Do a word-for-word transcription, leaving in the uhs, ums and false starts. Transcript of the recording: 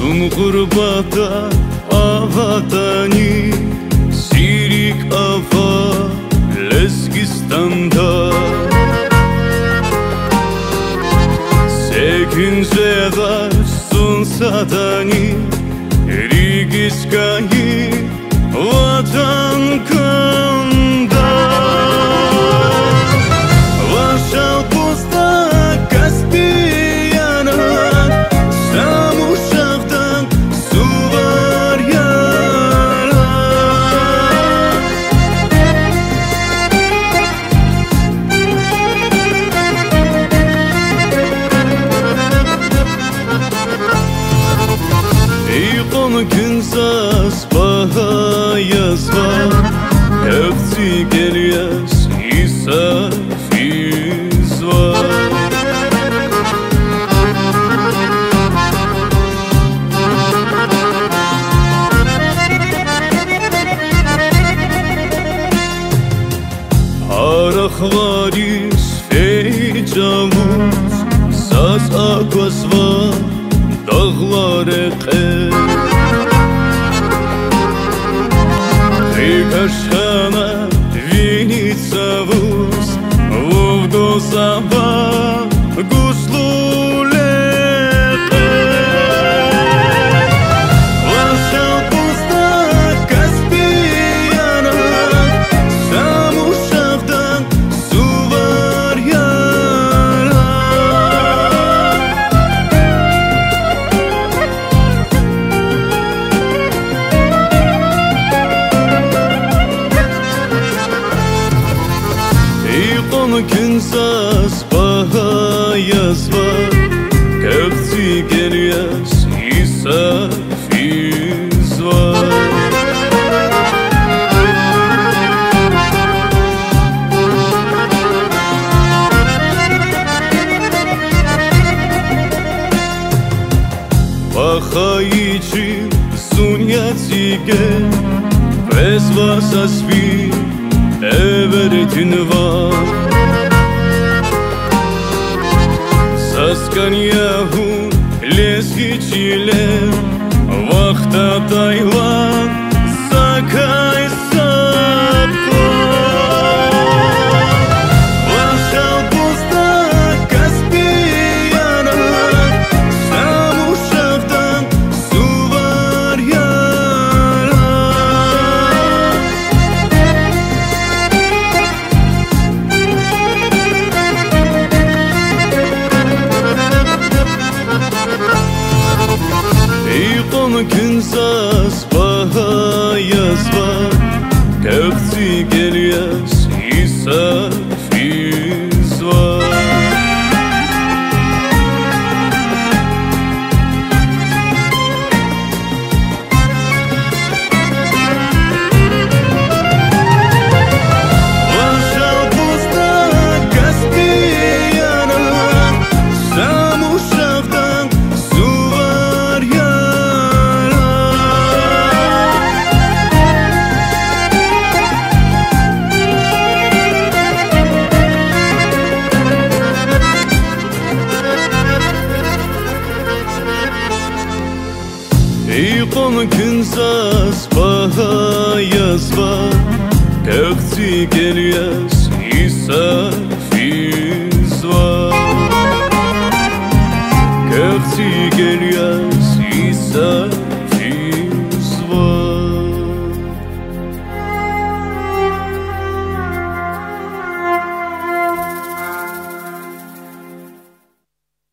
Зун гъурбатда аватӀани, зи рикӀ ава Лезгистанда. Секин зевач зун садани, рикӀиз кайи ватан кӀанда. Ваш алкъузда Каспиянран, са мушагъдан сувар яра. Икьван куьн заз багьа язва, квехъ цуькел яз исар физва. Гьар ахвариз фейи чӀавуз заз аквазва дагълар рекье. Рикаш хьана вини цавуз, лув гуз абур гуцлу лекье. Ваш алкъузда Каспиянран, са мушагъдан сувар яра. Икьван куьн заз багьа язва, квехъ цуькел яз исар физва. Вахъ ийиз чи зун я цӀиге, къвезва заз ви эвердин ван. Заз кӀан я вун лезги чилел, вахт атайла закай сад кьван. Ваш алкъузда Каспиянран, са мушагъдан сувар яра. Икьван куьн заз багьа язва, квехъ цуькел яз исар физва. Ваш алкъузда Каспиянран, са мушагъдан сувар яра. Икьван куьн заз багьа язва, квехъ цуькел яз исар физва. Квехъ цуькел